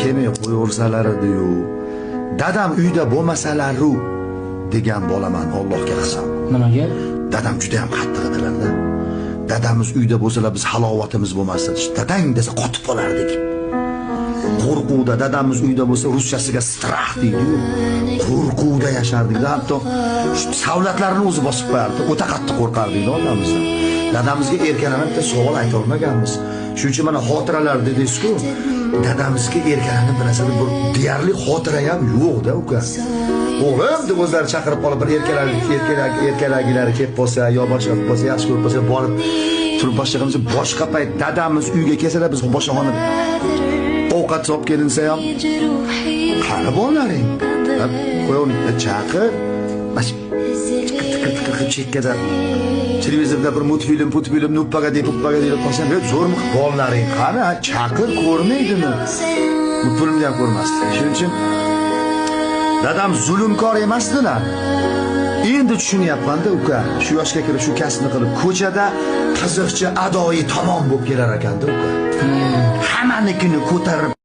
Kelmay qo'yaversalar edi-yu, dadam uyda bo'lmasalaru degan bolaman, Allohga qasam. Nimaga? Dadam juda ham qattiq edilar-da. Dadamiz uyda bo'lsalar, biz halovatimiz bo'lmasdi. Dadang desa, qotib qolardik. Qo'rquvda. Dadamiz uyda bo'lsa, ruschasiga страх deydi-yu. Qo'rquvda yashardik. Hatto shu savlatlarni o'zi bosib qo'yardi. O'ta qattiq qo'rqardik odamizdan. Dadamizga erkalanib bitta savol ayta olmaganmiz. Shuning uchun mana xotiralar dedingiz-ku, dadamizga erkalanib bir narsada bir deyarli xotira ham yo'q-da, uka. O'g'lim deb o'zlari chaqirib qolib, bir erkalagilari kelib qolsa yo boshqa qilib qolsa, yaxshi ko'rib qolsa, borib turib boshqa qilmasa, boshqa payt dadamiz uyga kelsalar, biz boshqa xonada ovqat solib kelinsa ham, "Qani bolalaring?" Qo'yavering, chaqir. Mana tiqir tiqir qilib chekkada televizorda bir multfilm, putfilm, "Ну погоди", "Погоди" deb qolsam, "Zo'rmi, bolalaring qani, chaqir, ko'rmaydimi?" Multfilmni ham ko'rmasdi. Shuning uchun dadam zulmkor emasdilar. Endi tushunyapman-da, uka, shu yoshga kirib, shu kasbni qilib, ko'chada qiziqchi adoyi tamom bo'lib kelar ekanda, uka. Hammanikini ko'tarib.